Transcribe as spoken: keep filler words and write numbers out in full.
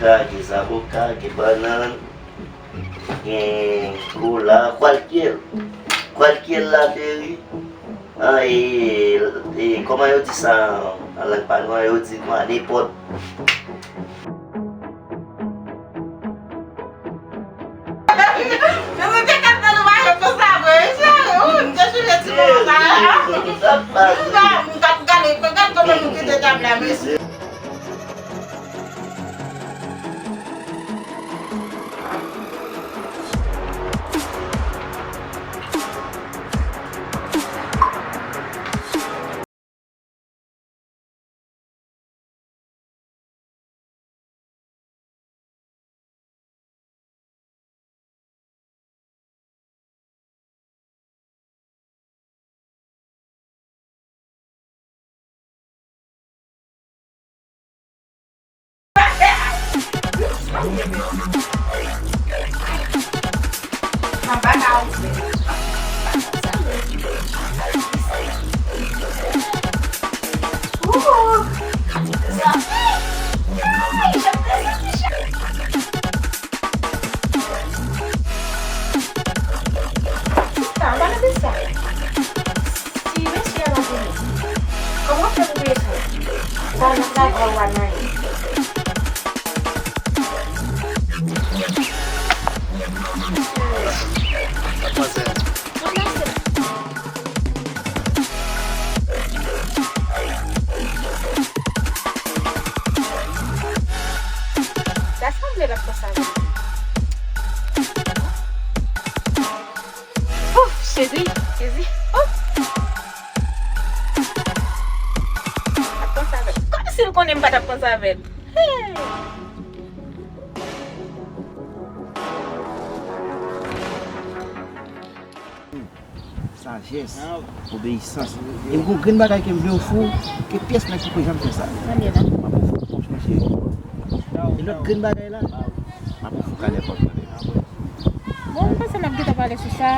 Gen zaboka, gen bannann, gen kola, kwalkyèl. Kwalkyèl la fè ri. An, e, e, kòman yo di sa an lang pa nou an, yo di kwa, nenpòt. Mezanmi, te kat nan nou mache konsa vre, mesye. Ou, m te sonje ti moman sa a. M pa, m pa t gade, gad kòman nou kite tab la, mesye. Sista, anba nan pis la. Si mesye a pa vini, kòman w ap fè pou peye sa? Sa nan sa vwa w a nan. Sa sanble l ap panse avè m. Ouf, Jezi, Jezi, ouf. Ap panse avè m. Kòmsi l konnen m pa t ap panse avè l. Hey! Sajès, obeyisans. E m gon grenn bagay ke m vle ofri w, ke pyès nèg poko janm fè sa. Mande la. M ap ofri w pòch, monchè. E lòt grenn bagay la, m ap ofri w kalè pòch, mande. Bon, m panse n ap gentan pale sou sa.